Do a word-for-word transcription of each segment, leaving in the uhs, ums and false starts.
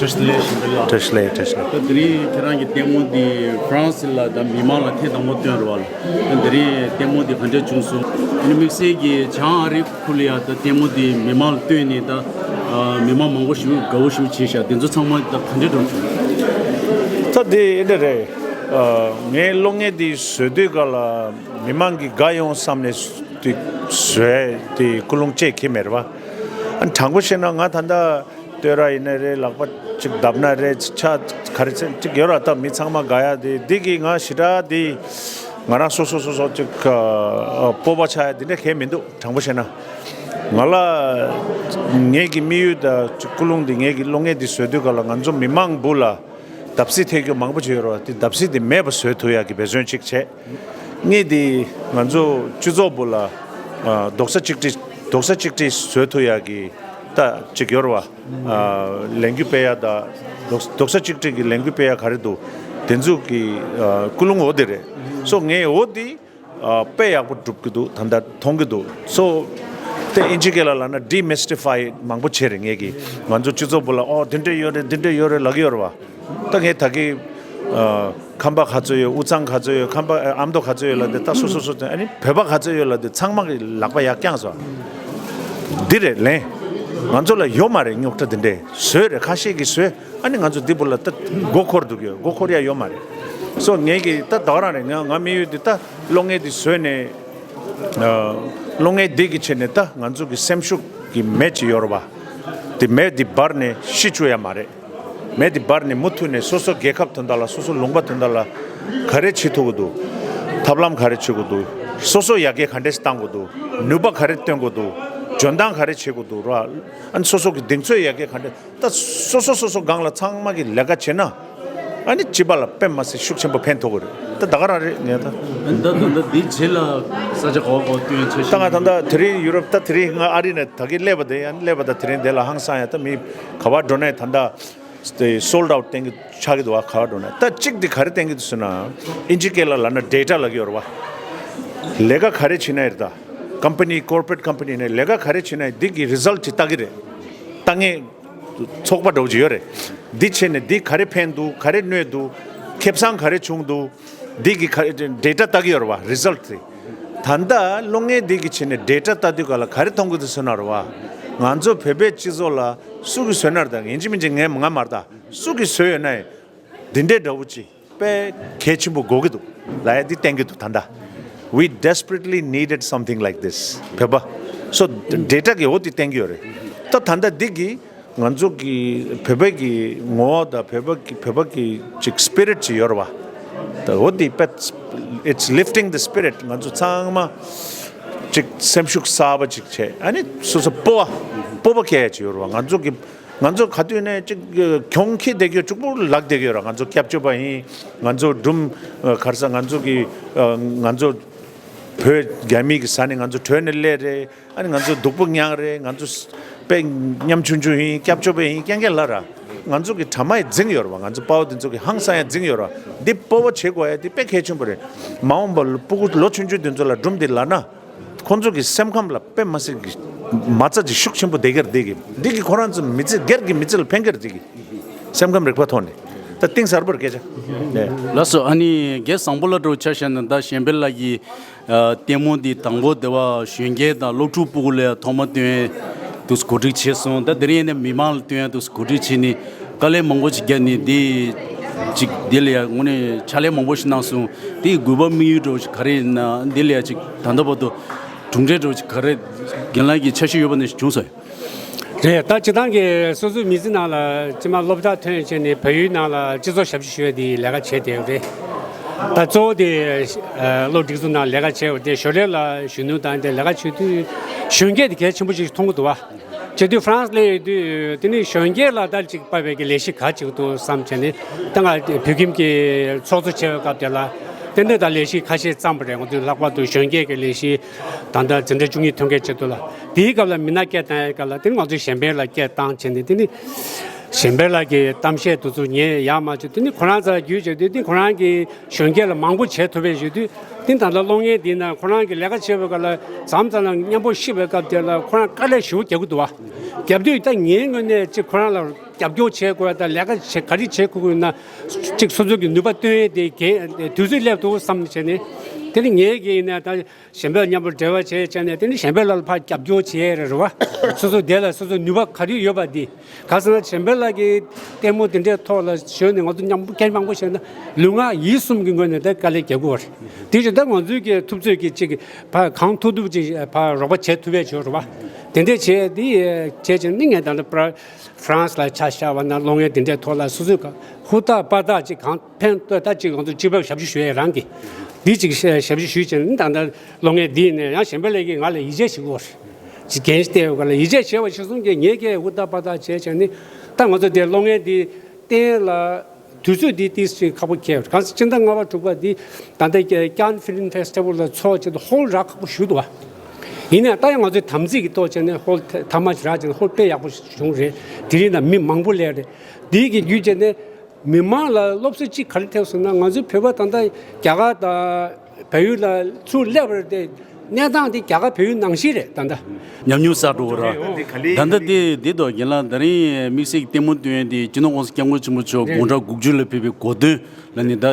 བཀྲ་ཤིས་བདེ་ལེགས། བཀྲ་ཤིས་བདེ་ལེགས། ད་དེ་རིང་ཁྱེད་རང་གི་ལྟད་མོ་འདི་ཧྥ་རན་སི་ལ་ད་མི་མང་ལ་ཐེངས་དང་པོ་སྟོན་རེད་བ། ད་དེ་རིང་ལྟད་མོ་འདི་ག་འདྲ་བྱུང་སོང་། ཨ་ནི་དམིགས་བསལ་གྱི་བྱང་ཨ་རི་ཁུལ་ལ་ཡ་ད་ལྟད་མོ་འདི་མི་མང་ལ་སྟོན་ནས་ད་ཨ་མི་མང་མང་པོ་ཞིག་དགའ་བོ་ཞིག་བྱས་ཤག་དེ་ཚོ་ཚང་མ་ད་ག་འདྲ་འགྲོ་བྱུང་། ད་དེ་ཨེ་འདྲ་རེད། ཨ་ངའི་གློག་བརྙན་འདི་བཟོ་དུས་སྐབས་ལ་མི་མང་གིས་དགའ་ཡོང་བསམ་ནས་དེ་བཟོས་དེ་ཀུན་སློང་བཅས་ཁྱེར་མེད་རེད་བ། ཨ་དྲང་པོ་བཤད་ན་ང་ད་ལྟ་བསྟོད་ར་ཡིན་ནའི་རེད། ལག་པ་གཅིག་བརྡབ་ན་རེད། ཆ་ག་རེ་ཚེ་གཅིག་ཡོད་ར། ད་མི་ཚང་མ་དགའ་ཡ་དེ་འདི་གི་ང་ཞེ་དྲག་དེ་ང་རང་སོ་སོ་སོ་སོ་གཅིག་ཨ་སྤོབས་པ་ཆགས་ཡ་དེ་འདྲ་གང་ཡང་མི་འདུག་དྲང་པོ་བཤད་ན། ང་ལ་ངེད་ཀྱི་དམིགས་ཡུལ་དང་གཅིག་ཀུན་སློང་འདི་ངེད་ཀྱི་གློག་བརྙན་འདི་བཟོ་དུས་སྐབས་ལ་ང་ཚོ་མི་མང་བུ་ལ་བརྡབ་གསིག་ཐེབས་རྒྱུ་མང་པོ་ཅིག་ཡོད་རེད་བ། དེ་བརྡབ་གསིག་དེ་མེད་པ་བཟོ་ཐུབ་ཡ་གི་འབད་བརྩོན་གཅིག་བྱས། གཉིས་དེ་ང་ཚོ་སྤྱི་ཚོགས་བུ་ལ་ཨ་རྡོག་རྩ་གཅིག་སྒྲིལ་རྡོག་རྩ་གཅིག་སྒྲིལ་བཟོ་ཐུབ་ཡ་གི་ད་གཅིག་ཡོད་རེད་བ། ཨ་ལས་འགུལ་སྤེལ་ཡ་ད་རྡོག་རྡོག་རྩ་གཅིག་སྒྲིལ་གྱི་ལས་འགུལ་སྤེལ་ཡ་ག་རེ་འདུག་དེ་ཚོ་གི་ཨ་ཀུན་སློང་འོ་དེ་རེད། སོ་ངས་འོ་དེ་ཨ་དཔེ་ཡག་པོ་སྒྲུབ་ཀྱི་འདུག་ད་ལྟ་མཐོང་གི་འདུག་སོ་དེ་ཨིན་ཇི་སྐད་ལ་ལབ་ན་demystify མང་པོ་བྱས་རེད། ངས་ཀྱི་ང་ཚོ་སྤྱི་ཚོགས་བུ་ལ་ཨོ་དེ་འདྲ་ཡོད་རེད། དེ་འདྲ་ཡོད་རེད་ལབ་ཀྱི་ཡོད་རེད་བ། ད་ངས་ད་གི་ཨ་ཁམས་པ་ག་ཚོད་ཡོད། དབུས་གཙང་ག་ཚོད་ཡོད། ཁམས་པ་ཨ་མདོ་ག་ཚོད་ཡོད་ལབ་དེ་ད་སོ་སོ་སོ་སོ་ཨ་ནི་བོད་པ་ག་ཚོད་ཡོད་ལབ་དེ་ཚང་མ་གི་ལག་པ་ཡར་བརྐྱངས་སོང་། འདི་རེད་ལན། ང་ཚོ་ལ་ཡོད་མ་རེད་རྙོག་དྲ་འདི་འདྲས། བཟོས་རེད། ཁ་ཤས་ཀྱིས་བཟོས། ཨ་ནི་ང་ཚོ་འདི་བུ་ལ་ད་མགོ་འཁོར་འདུག་ཡོད། མགོ་འཁོར་ཡ་ཡོད་མ་རེད། སོ་ངས་ཀྱི་ད་དོ་རང་རེད། ང་ང་དམིགས་ཡུལ་འདི་ད་གློག་བརྙན་འདི་བཟོས་ནས་ཨ་གློག་བརྙན་འདི་གི་ཆེད་ནས་ད་ང་ཚོ་གི་སེམས་ཤུགས་ཀྱི་མེ་ཅིག་ཡོད་རེད་བ། དེ་མེ་འདི་འབར་ནས་ཤི་བཅུག་ཡ་མ་རེད། མེ་འདི་འབར་ནས་མུ་མཐུད་ནས་སོ་སོ་རྒྱལ་ཁབ་དོན་དག་ལ་སོ་སོ་ལུང་པ་དོན་དག་ལ་ག་རེ་བྱེད་ཐུབ་ཀྱི་འདུག་ཐབས་ལམ་ག་རེ་བྱེད་དགོས་འདུག་སོ་སོ་ཡར་རྒྱས་ག་འདྲས་བཏང་དགོས་འདུག་ནུས་པ་ག་རེ་བཏོན་དགོས་འདུག་འཇོན་ཐང་ག་རེ་བྱེད་དགོས་འདུག་ར། ཨ་ནི་སོ་སོ་གི་གདེང་ཚོད་ཡར་རྒྱས་ག་འདྲས། ད་སོ་སོ་སོ་སོ་སྒང་ལ་ཚང་མ་གི་ལས་ཀ་བྱེད་ན། ཨ་ནི་སྤྱི་པ་ལ་དཔེ་མ་སྲིད་ཤུགས་ཆེན་པོ་ཕན་ཐོགས་ཀྱི་རེད། ད་ད་ག་རང་རེད་ངས་ད། ད་ད་ད་འདི་རྗེས་ལ་ས་ཆ་ག་བ་ག་བ་སྟོན་ཆ་ཤེས། ད་ང་ད་ད་དེ་རིང་ཡུ་རོབ་ད་དེ་རིང་ང་ཨ་རི་ནས་ད་གི་སླེབས་པ་དེ་ཡང་སླེབས་པ་ད་དེ་རིང་འདི་ལ་ཧང་སང་ཡ། ད་མི་ག་བ་འགྲོ་ནས་ད་ད་སོལ་ཌི་ཨའུཊ་བསྟན་གི་ཆགས་ཀྱི་འདུག་བ། ག་བ་འགྲོ་ནས་ད་གཅིག་འདི་ག་རེ་བསྟན་གི་འདུག་ཟེར་ན། ཨིན་ཇི་སྐད་ལ་ལབ་ན་ཌེ་ཊ་ལབ་ཀྱི་ཡོད་རེད་བ། ལས་ཀ་ག་རེ་བྱེད་ན་ཡིན་ད། ཀམ་པ་ནི་ཀོར་པོ་རེཊ་ཀམ་པ་ནི་ནས་ལས་ཀ་ག་རེ་བྱེད་ན་ཡིན་འདི་གི་རི་ཛལ་ཊི་ཅིག་ལྟ་གི་རེད། ལྟ་ངེས། ཚོགས་པ་འདྲ་བོ་ཅིག་ཡོད་རེད། འདི་བྱས་ནས་འདི་ག་རེ་ཕན་འདུག་ག་རེ་གནོད་འདུག་ཁེ་བཟང་ག་རེ་བྱུང་འདུག་འདི་གི་ག་ཌེ་ཊ་ལྟ་གི་ཡོད་རེད་བ། རི་ཛལ་ཊི་དེ། ད་ལྟ་གློག་བརྙན་འདི་གི་བྱས་ནས་ཌེ་ཊ་ལྟ་དུས་ག་ལ་ག་རེ་མཐོང་གི་འདུག་ཟེར་ན་རེད་བ། ང་ཚོ་བོད་པའི་སྤྱི་ཚོགས་ལ་སུ་གི་བཟོས་ན་རེད་ད། ཡིན་གཅིག་མིན་གཅིག་ངས་ང་མ་རེད་ད། སུ་གི་བཟོས་ཡོད་ན་ཡང་འདི་འདྲའི་འདྲ་བོ་ཅིག་དཔེ་གལ་ཆེན་པོ་དགོས་ཀྱི་འདུག་ལབ་ཡ་འདི་བསྟན་གྱི་འདུག་ད་ལྟ། We desperately needed something like this. བོད་པ། སོ་ཌེ་ཊ་གི་འོ་འདི་བསྟན་གྱི་ཡོད་རེད། ད་ད་ལྟ་འདི་གི་ང་ཚོ་གི་བོད་པའི་གི་ངོ་བོ་དང་བོད་པ་གི་བོད་པ་གི་ཅིག་སི་པི་རིཊ་ཅིག་ཡོད་རེད་བ། ད་འོ་འདི་དཔེ། It's lifting the spirit. ང་ཚོ་ཚང་མ་ཅིག་སེམས་ཤུགས་གསར་པ་ཅིག་བྱས། ཨ་ནི་སོ་སོ་སྤོབས་པ་སྤོབས་པ་སྐྱེ་ཡ་ཅིག་ཡོད་རེད་བ། ང་ཚོ་གི་ང་ཚོ་ག་དུས་ནས་ཅིག་གྱོང་ཁེ་བསྡད་ཀྱི་ཡོད། གཅིག་པུ་ལབ་བསྡད་ཀྱི་ཡོད་ར། ང་ཚོ་སྐྱབས་བཅོལ་བ་ཡིན། ང་ཚོ་སྦྲུམ་ག་རེ་ཟ། ང་ཚོ་གི་ང་ཚོ་བོད་རྒྱ་མི་གི་ས་ནས་ང་ཚོ་བྲོས་ནས་སླེབས་རེད། ཨ་ནི་ང་ཚོ་སྡུག་པོ་མྱངས་རེད། ང་ཚོ་དཔེ་ཉམ་ཆུང་ཆུང་ཡིན། སྐྱབས་བཅོལ་བ་ཡིན། རྐྱང་རྐྱང་ལབ་ར། ང་ཚོ་གི་དྲ་མ་ཡི་འཛིང་ཡོད་ར་བ། ང་ཚོ་དཔའ་བོ་འདི་ཚོ་གི་ཧང་སང་ཡ་འཛིང་ཡོད་ར། འདི་སྤོབས་པ་བྱེད་དགོས་ཡ་འདི་དཔེ་གལ་ཆེན་པོ་རེད། མ་འོངས་པ་ལ་སྤུ་གུ་ལོ་ཆུང་ཆུང་འདི་ཚོ་ལ་སྦྲུམ་འདི་ལབ་ན། ཁོང་ཚོ་གི་སེམས་ཁམས་ལ་དཔེ་མ་སྲིད་ཀྱི་མ་རྩ་ཅིག་ཤུགས་ཆེན་པོ་བསྡད་ཀྱི་རེད། འདི་གི་འདི་གི་ཁོ་རང་ཚོ་མི་ཚེ་སྒེར་གྱི་མི་ཚེ་ལ་ཕན་གྱི་རེད། འདི་གི་སེམས་ཁམས་རིག་པ་ཐོག་ནས་ད་གཏིང་ཟབ་པོར་སྐད་ཆ་ནས། ལགས་སོ། ཨ་ནི་རྒན་བཟང་པོ་ལགས་འདྲ་བོ་ཆ་བཞག་ན་ད་གཞན་ཕན་ལགས་ཀྱིས་ཨ་ལྟད་མོ་འདི་དང་པོ་དེ་བ་གཞོན་སྐྱེས་དང་སློབ་ཕྲུག་སྤུ་གུ་ལ་ཐོག་མ་སྟོན་དུས་གོ་སྒྲིག་བྱས་སོང་། ད་དེ་རིང་ནས་མི་མང་ལ་སྟོན་དུས་གོ་སྒྲིག་བྱས་ནས། དཀའ་ལས་མང་པོ་ཞིག་བརྒྱབ་ནས་འདི་ཅིག་འདི་ལ་ཡ་དངོས་གནས་ཕྱག་ལས་མང་པོ་ཞིག་གནང་སོང་། དེའི་དགོས་པ་དམིགས་ཡུལ་འདྲ་བོ་ཞིག་ག་རེ་ཡིན་ན། འདི་ལ་ཡ་ཅིག་ད་ལྟ་བར་དུ་གྲུབ་འབྲས་འདྲ་བོ་ཞིག་ག་རེ་རྒན་ལགས་ཀྱི་འཆར་གཞི་ཡོད་པ་ནང་བཞིན་བྱུང་སོང་། རེད། ད་སྤྱིར་བཏང་གི་སོ་སོའི་མི་ཚེ་ནང་ལ་སྤྱི་མ་སློབ་གྲྭ་ཐོན་བྱས་ནས་བལ་ཡུལ་ནང་ལ་སྤྱི་ཚོགས་ཞབས་ཞུ་ཞུ་ཡ་དེའི་ལས་ཀ་བྱས་བསྡད་ཡོད་རེད། ད་གཙོ་བོ་དེ་ཨ་སློབ་སྒྲིག་འཛུགས་ནང་ལས་ཀ་བྱས་ཡོད་དེ། ཞོར་ལས་ལ་གཞོན་ནུ་དང་དེ་ལས་ཀ་བྱེད་དུས་གཞོན་སྐྱེས་དེ་གལ་ཆེན་པོ་ཞིག་མཐོང་གི་འདུག་བ། བྱེད་དུས་ཧྥ་རན་སི་སླེབས་ཡོད་དུས་དེ་ནི་གཞོན་སྐྱེས་ལ་ད་ཅིག་དཔག་པའི་གི་ལས་གཞི་ག་ཅིག་འདུག་བསམ་བྱས་ནས། ད་ང་བོད་ཁྱིམ་གྱི་ཚོགས་གཙོ་བྱས་པའི་སྐབས་དེ་ལ་ཏན་ཏན་ད་ལས་གཞི་ཁ་ཤས་བརྩམས་པ་རེད། ང་ཚོས་ལྷག་པར་དུ་གཞོན་སྐྱེས་ཀྱི་ལས་གཞི་ད་ལྟ་འཛིན་གྲྭ་བཅུ་གཉིས་ཐོན་མཁན་བྱེད་དུས་ལ། དེའི་སྐབས་ལ་མི་སྣ་སྐད་བཏང་ཡའི་སྐབས་ལ་དེ་ནི་ང་ཚོས་གཞན་ཕན་ལ་སྐད་བཏང་བྱས་ནས། དེ་ནི་གཞན་ཕན་ལགས་ཀྱི་གཏམ་བཤད་དེ་ཚོ་ཉན་ཡག་མ་བྱུང་། དེ་ནི་ཁོ་རང་ཚོ་བརྒྱུད་བྱས་དུས་དེ་ཁོ་རང་གིས་གཞོན་སྐྱེས་ལ་མང་པོ་བྱེད་ཐུབ་པའི་ཞུ་དུས། དེ་ད་ལྟ་གློག་བརྙན་འདི་ན་ཁོ་རང་གིས་ལས་ཀ་བྱེད་པའི་སྐབས་ལ་མཚམས་མཚམས་ལ་མཉམ་པོ་ཤི་བའི་སྐབས་དེ་ལ་ཁོ་རང་དཀའ་ལས་ཞེ་པོ་རྒྱག་གི་འདུག་བ། རྒྱབ་དུས་ད་ངའི་ངོས་ནས་ཅིག་ཁོ་རང་ལ་ རྒྱབ་སྐྱོར་བྱེད་དགོས་དང་ལས་ཀ་བྱེད་ག་རེ་བྱེད་དགོས་དགོས་ན་གཅིག་སོ་སོ་གི་ནུས་པ་བཏོན་ཡས་དེ་གས་དུས་ཚོད་སླེབས་འདུག་བསམ་བྱས་ནས་དེ་ནི་ངས་ཀྱི་ཡིན་ན་ད་གཞན་པ་མཉམ་པོ་འབྲེལ་བ་བྱས་བྱས་ནས་དེ་ནི་གཞན་པ་ལ་ཕར་རྒྱབ་སྐྱོར་བྱེད་ཡས་རེད་རེད་བ། སོ་སོ་དེ་ལ་སོ་སོ་ནུས་པ་ག་རེ་ཡོད་པ་དེ་ག་ཟེར་ན་གཞན་པ་ལ་གི་ལྟད་མོ་དེ་འདྲའི་ཐོག་ལ་ཞོན་ནས་ང་ཚོ་མཉམ་པོ་སྐད་མང་པོ་བཤད་ན་ལུས་ངག་ཡིད་གསུམ་གྱི་ངོས་ནས་ད་དཀའ་ལས་རྒྱག་དགོས་པ་རེད། དེ་བཞིན་ད་ང་ཚོའི་གི་ཐུབ་ཚོད་ཀྱི་ཅིག་ཕར་གང་ཐུབ་ཐུབ་ཅིག་ཕར་རོགས་པ་བྱེད་ཐུབ་པའི་ཆོག་རེད་བ། དེ་འདྲས་བྱས་དེ་བྱས་ཀྱང་ནི་ངས་ད་ལྟ་པྲ་ཧྥ་རན་སི་ལ་ཆ་བཞག་པ་ན་གློག་བརྙན་དེ་འདྲའི་ཐོག་ལ་སོ་སོས་གང་ཧུར་ཐག་པར་ཐག་ཅིག་གང་ཕན་ཐོགས་ད་ཅིག་ང་ཚོ་སྤྱི་པའི་ཞབས་ཞུ་ཞུ་ཡས་རང་གི་འདི་ཅིག་ཞབས་ཞུ་ཞུས་ཀྱང་ནི་ད་ལྟ་གློག་བརྙན་འདི་ནས་ཡང་གཞན་པ་ལས་ཀྱི་ང་ལ་ཡིད་ཆེས་བྱེད་དགོས་རེད། ཅིག་འགན་བལྟས་ཡོད་ག་ལ་ཡིད་ཆེས་བྱས་པ་ཞིག་གསུང་གི་ངས་ཀྱི་ཧུར་ཐག་པར་ཐག་བྱས་བྱས་ནི་ད་ང་ཚོ་དེ་གློག་བརྙན་འདི་བསྟན་ལ། དུས་ཚོད་འདི་ཏིས་ཅིག་ཁག་པོ་ཁེལ། གང་ཟེར་སྤྱི་ཟླ་ལྔ་པ་དྲུག་པ་འདི་ད་ལྟ་ཀན་ཕི་ལིམ་ཕེ་སི་ཊི་བལ་ལ་ཚོགས་བྱས་ཏེ་ཧོལ་རག་ཁག་པོ་ཞུ་འདུག་བ། ཡིན་ནའང་ད་ཡང་ང་ཚོའི་དམ་ཚིག་གི་ཐོག་བྱས་ནས་ཧོལ་ཐ་མ་ཞིག་རག་བྱས་ནས་ཧོལ་དཔེ་ཡག་པོ་བྱུང་རེད། དེ་རིང་ན་མི་མང་པོ་སླེབས་རེད། འདི་གི་བརྒྱུད་བྱས་ནས་མི་མང་ལ་སློབ་གསོ་ཅིག་ག་རེ་ཐེབས་སོང་ན་ང་ཚོའི་བོད་པ་ད་ལྟ་རྒྱ་གར་དང་བལ་ཡུལ་ལ་ཚུར་སླེབས་པ་རེད་དེ། གནས་སྟངས་དེ་རྒྱ་གར་བལ་ཡུལ་ནང་བཞིན་རེད་ད་ལྟ། ཉམས་མྱོང་གསར་འགྲོ་ར། ད་ལྟ་དེ་དེ་དོ་རྒན་ལགས་ད་རིང་དམིགས་བསལ་གྱི་ལྟད་མོ་སྟོན་ཡས་དེ་སྤྱི་ནོར་༸གོང་ས་༸སྐྱབས་མགོན་ཆེན་པོ་མཆོག་དགུང་གྲངས་དགུ་བཅུ་ལ་ཕེབས་པའི་གོ་སྟོན་ལ་ནི་ད་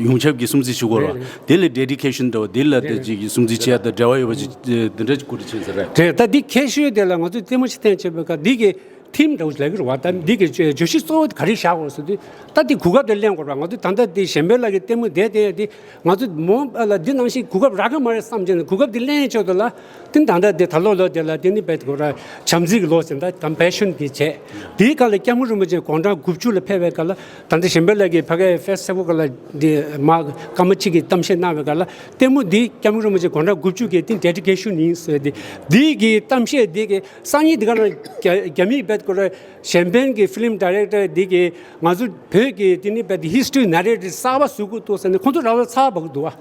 ཡོངས་ཁྱབ་ཀྱི་སྲུང་བརྩི་ཞུ་དགོས་ར། དེ་ལ་ཌེ་ཌི་ཀེ་ཤན་འདྲ་བ་དེ་ལ་དེ་ཅིག་གི་སྲུང་བརྩི་བྱེད་ཡ་དང་འབྲེལ་བ་ཡོད་པ་ཅིག་དེ་འདྲ་ཅིག་གོ་སྒྲིག་བྱས་ཟེར་ར། རེད། ད་འདི་ཁྱད་ཆོས་དེ་ལ་ང་ཚོས་ལྟད་མོ་ཅིག་བསྟན་བྱེད་པའི་སྐབས་འདི་གི་ཐིམ་འདྲ་བོ་ལབ་ཀྱི་རེད་བ། ད་འདི་གི་བརྗོད་གཞི་གཙོ་བོ་དེ་ག་རེ་བཞག་དགོས་ཟེར་དུས་ད་འདི་གོ་སྐབས་དེ་ལེན་དགོས་ར། ང་ཚོས་ད་ལྟ་འདི་གཞན་པའི་ལག་གི་ལྟད་མོ་བསྡད་བསྡད་ཡ་འདི། ང་ཚོ་མོ་ལ་འདི་ནང་བཞིན་གོ་སྐབས་རག་གི་མ་རེད་བསམ་བྱས་ནས་གོ་སྐབས་འདི་ལེན་ཆོག་ཏུ་ལ། དེ་ད་ལྟ་འདི་ད་ལོ་ལོ་དེ་ལ་དེ་ནི་བེད་གོ་ར་བྱམས་བརྩེ་གི་ལོ་ཟེར་ད་ཀམ་པེ་ཤན་གི་བྱས། དེའི་སྐབས་ལ་སྐྱབས་མགོན་རིན་པོ་ཆེ་དགུང་གྲངས་དགུ་བཅུ་ལ་ཕེབས་པའི་སྐབས་ལ་ད་ལྟ་གཞན་པའི་ལ་གི་ཕ་གའི་ཕེ་སི་ཊི་བལ་ལ་འདི་མ་སྐར་མ་གཅིག་གི་གཏམ་བཤད་གནང་བའི་སྐབས་ལ་ལྟད་མོ་འདི་སྐྱབས་མགོན་རིན་པོ་ཆེ་དགུང་གྲངས་དགུ་བཅུ་གི་དེ་ཌེ་ཌི་ཀེ་ཤན་ཡིན་ཟེར་ཏེ་འདི་གི་གཏམ་བཤད་འདི་གི་སང་ཉིན་འདི་ག་ལ་རྒྱ་རྒྱ་མིས་བེད་གོ་ར། གཞན་ཕན་གྱི་ཕི་ལིམ་ཌི་རེག་ཊར་འདི་གིས་ང་ཚོ་བོད་ཀྱི་དེ་ནི་བས་ཧི་སི་ཊོ་རི་ནེ་རེ་ཊིབ་གསར་པ་བཟོ་དགོས་འདུག་ཟེར་ནས་ཁོང་ཚོ་རང་ལ་ཚ་བ་གི་འདུག་བ།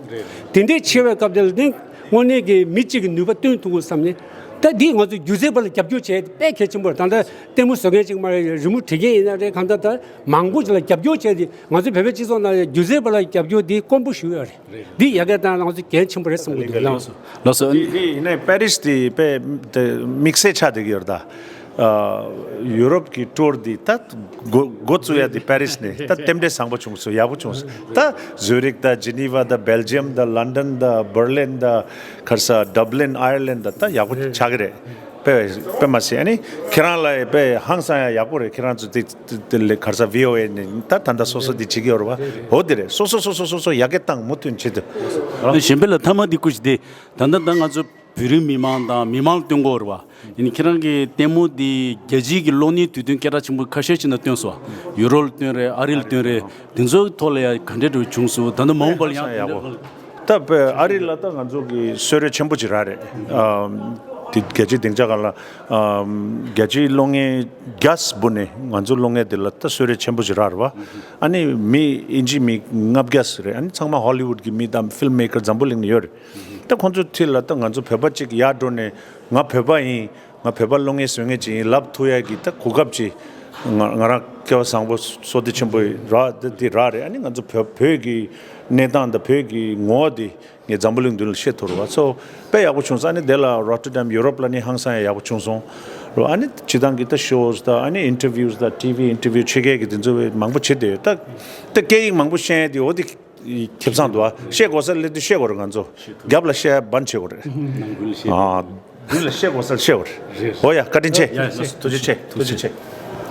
དེ་འདྲའི་ཆེ་བའི་སྐབས་དེ་ལ་ནི་དངོས་གནས་ཀྱི་མི་གཅིག་གི་ནུས་པ་བཏོན་ཐུབ་དགོས་བསམ་ནས། ད་འདི་ང་ཚོ་སྒྱུ་རྩལ་པ་ལ་རྒྱབ་སྐྱོར་བྱས་དཔེ་གལ་ཆེན་པོ་རེད། ད་ལྟ་ལྟད་མོ་བཟོ་མཁན་གཅིག་མ་རེད། རི་མོ་བྲིས་མཁན་ཡིན་ན་རེད། གང་ལྟར་ད་མང་པོ་ཅིག་ལ་རྒྱབ་སྐྱོར་བྱས་ཏེ་ང་ཚོ་བོད་པའི་སྤྱི་ཚོགས་ནང་ལ་སྒྱུ་རྩལ་པ་ལ་རྒྱབ་སྐྱོར་འདི་དཀོན་པོ་ཞིག་ཡོད་རེད། འདི་ཡ་གི་ད་ང་ཚོ་གལ་ཆེན་པོ་རེད་བསམ་གི་འདུག་ལགས། ལགས་སོ། འདི་འདི་ཡིན་ནའི་པེ་རིས་དེ་དཔེ་དེ་དམིགས་བསལ་ཆགས་བསྡད་ཀྱི་ཡོད་རེད་ད། ཨ། ཡུ་རོབ་ཀྱི་ཊུར་འདི་ད་འགོ་འགོ་བཙུགས་ཡ་དེ་པེ་རིས་ནས་ད་རྟེན་འབྲེལ་བཟང་པོ་བྱུང་སོང་། ཡག་པོ་བྱུང་སོང་། ད་ཟུ་རིག་ད་ཇི་ནི་ཝ་ད་བེལ་ཇི་ཡམ་ད་ལན་ཌན་ད་བར་ལིན་ད་ག་རེ་ཟེར་ཌབ་ལིན་ཨའི་ལན་ད་ད་ཡག་པོ་ཆགས་ཀྱི་རེད། དཔེ་དཔེ་མ་སྲིད། ཨ་ནི་ཁྱེད་རང་ལ་དཔེ་ཧང་སང་ཡ་ཡག་པོ་རེད། ཁྱེད་རང་ཚོ་དེ་དེ་ལས་ག་རེ་ཟེར་བྷི་ཨོ་ཨེ་ནས་ད་ད་ད་སོ་སོ་དེ་བྱེད་ཀྱི་ཡོད་རེད་བ། འོ་དེ་རེད། སོ་སོ་སོ་སོ་སོ་སོ་ཡ་གི་བཏང་མུ་མཐུད་བྱེད་དུ། གཞན་པ་ལ་ཐ་མ་འདི་སྐུ་ཞིག་དེ་ད་ད་ད་ང་ཚོ་བོད་རིགས་མི་མང་དང་མི་མང་སྟོན་གོ་རེད་བ། ཡིན་ཁྱེད་རང་གི་ལྟད་མོ་འདི་རྒྱལ་སྤྱིའི་གི་གློག་བརྙན་དུས་སྟོན་སྐད་གྲགས་ཆེན་པོ་ཁ་ཤས་ཅིག་ན་སྟོན་སོང་། ཡུ་རོབ་ལ་སྟོན་རེད། ཨ་རི་ལ་སྟོན་རེད། དེ་ཚོའི་ཐོག་ལ་ཡ་ག་འདྲས་འགྲོ་བྱུང་སོང་། ད་ལྟ་མ་འོངས་པ་ལ་ཡང་ཡག་པོ། ད་དཔེ་ཨ་རི་ལ་ད་ང་ཚོ་གི་གསོལ་རས་ཆེན་པོ་ཅིག་རག་རེད། ཨ། དེ་རྒྱལ་སྤྱིའི་སྡིངས་ཆ་སྒང་ལ། ཨ། རྒྱལ་སྤྱིའི་གློག་བརྙན་བརྒྱ་འབུལ་ནས་ང་ཚོ་གློག་བརྙན་དེ་ལ་ད་གསོལ་རས་ཆེན་པོ་ཅིག་རག་རེད་བ། ཨ་ནི་མི་ཨིན་ཇི་མི་ལྔ་བརྒྱ་ཙམ་རེད། ཨ་ནི་ཚང་མ་ཧོ་ལི་ཝུཌ་གི་མི་དང་ཕིལམ་མེ་ཀར་འཛམ་བུ་གླིང་ནས་ཡོད་རེད། ད་ཁོང་ཚོའི་མཐིལ་ལ་ད་ང་ཚོ་བོད་པ་གཅིག་ཡར་འགྲོ་ནས་ང་བོད་པ་ཡིན། ང་བོད་པ་གློག་བརྙན་བཟོ་མཁན་ཅིག་ཡིན་ལབ་ཐུབ་ཡ་གི་ད་གོ་སྐབས་ཅིག་ང་ང་རང་སྐལ་བ་བཟང་པོ་བསོད་བདེ་ཆེན་པོ་རག་འདི་རག་རེད། ཨ་ནི་ང་ཚོ་བོད་བོད་ཀྱི་གནས་སྟངས་དང་བོད་ཀྱི་ངོ་བོ་འདི་ངས་འཛམ་བུ་གླིང་མདུན་ལ་བཤད་ཐུབ་རེད་བ། སོ་དཔེ་ཡག་པོ་བྱུང་སོང་། ཨ་ནི་དེ་ལ་རོ་ཊར་ཌམ་ཡུ་རོབ་ལ་ནི་ཧང་སང་ཡ་ཡག་པོ་བྱུང་སོང་རེད་བ། ཨ་ནི་སྤྱི་བཏང་གི་ད་ཤོ་ཟི་ད་ཨ་ནི་ཨིན་ཊར་བིའུ་ཟི་ད་ཊི་ཝི་ཨིན་ཊར་བིའུ་ཆེ་གེ་གི་དེ་ཚོ་མང་པོ་བྱེད་བསྡད་ཡོད། ད་ད་སྐད་ཡིག་མང་པོ་ཤེས་ཡ་དེ་འོ་དེ་ཁེ་བཟང་འདུག་ཨ། བཤད་དགོས་ས་ལས་དུ་བཤད་དགོས་རེད། ང་ཚོ་རྒྱབ་ལ་བཤད་ཡ་བན་བྱེད་དགོས་རེད། ནང་ཁུལ་བཤད། ཨ། དགུན་ལ་བཤད་དགོས་ས་བཤད་དགོས་རེད། འོ་ཡ། བཀའ་དྲིན་ཆེ། ཡ་ཡ། ཐུགས་རྗེ་ཆེ། ཐུགས་རྗེ་ཆེ།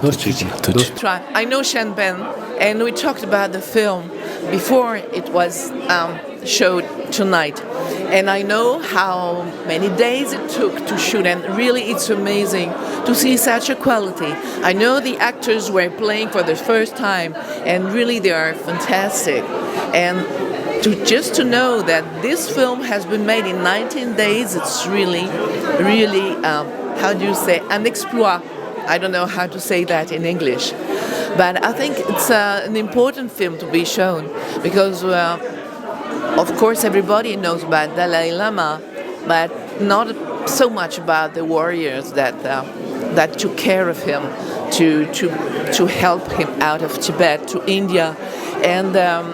ཐུགས་རྗེ་ཆེ། ཐུགས་རྗེ་ཆེ། Try. I know Shen Ben, and we talked about the film before it was um, showed tonight. And I know how many days it took to shoot, and really it's amazing to see such a quality. I know the actors were playing for the first time, and really they are fantastic. And to just to know that this film has been made in nineteen days, it's really, really, um, how do you say, un exploit. I don't know how to say that in English, but I think it's uh, an important film to be shown because, uh, of course, everybody knows about Dalai Lama, but not so much about the warriors that uh, that took care of him to to to help him out of Tibet to India, and um,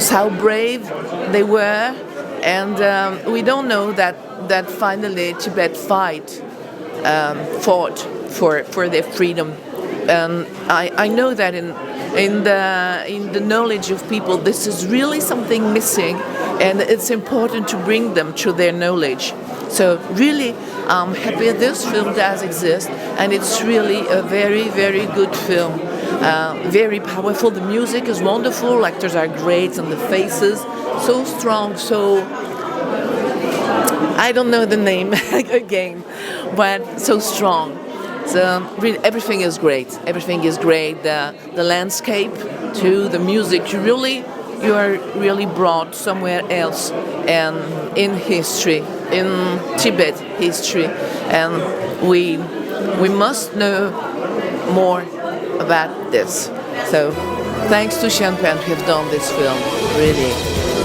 how brave they were, and um, we don't know that that finally Tibet fight um, fought for for their freedom. And I, I know that in, in, the, in the knowledge of people, this is really something missing, and it's important to bring them to their knowledge. So, really, I'm happy this film does exist, and it's really a very, very good film. Uh, very powerful. The music is wonderful, actors are great, and the faces so strong, so I don't know the name again, but so strong. So really, everything is great. Everything is great. The the landscape to the music. You really, you are really brought somewhere else and in history, in Tibet history, and we we must know more about this. So thanks to Shen Pan who have done this film, really.